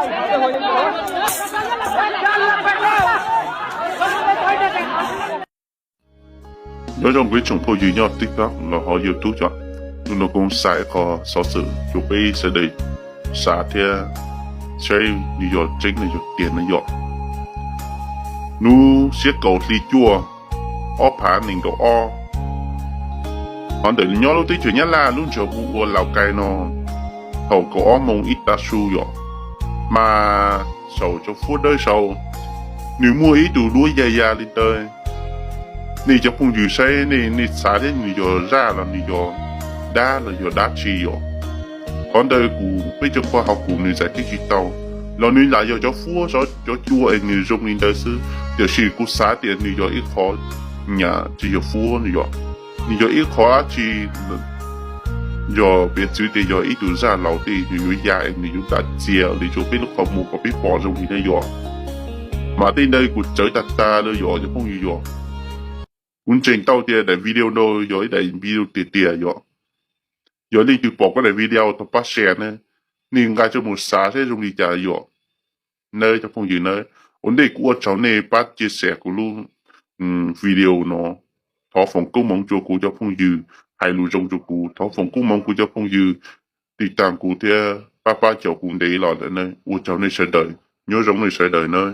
Nyob zoo kuv ib tsoom phooj ywg nyob TikTok los hauv YouTube yom. Hnub no kuv xav ib qho xov xwm rau peb sawv daws xav thiab saib nws yog tseeb los yog tiag no yom. Hnub xiab kaum hli cuaj ob phav nees nkaum ob, hov ntawm nyob lub teb chaws Nyab Laj lub nroog hu ua Laus Kais no, thaum kaum ob moos ib tav su yom, mas saum cov fuab dawb saud nws muaj ib tug duab ya ya li ntawd. Nej cov phooj ywg saib nej, nej xav thiab nws yog zaj los nws yog dab los yog dab tsi yom. Qhov ntawd kuv peb cov pog hauv kuv nws zais tib tsis tau, los nws lam yog cov fuab cov cua es nws zoo li ntawd xwb, tiam sis kuv xav tias nws yog ib qho nyam tsis yog fuab yom, nws yog ib qho dab tsi, yog piv txwv tias yog ib tug zaj laus tej nws yuav ya es nws yuav ntam txias li rau peb lub qhov muag kom peb pom zoo li na yom. Mas tej ntawd kuv txawv tag tag li yom cov phooj ywg yom. Kuv ntseeg tau tias daim video no yog ib daim video tiag tiag yom. Yog leej twg pom kuv daim video thov pab share na, nej nqa coj mus xav saib zoo li cas yom. Nawb cov phooj ywg nawb, ua ntej kuv ua tsaug nej pab cia xes kuv lub video no. Thov foom koob moov rua kuv cov phooj ywg hais lus zoo rua kuv, thov foom koob moov kuv cov phooj ywg tiv tas kuv thiab pab pab caum kuv ntev los lawm na. Ua tsaug nej sawv daws, nyob zoo nej sawv daws nawb.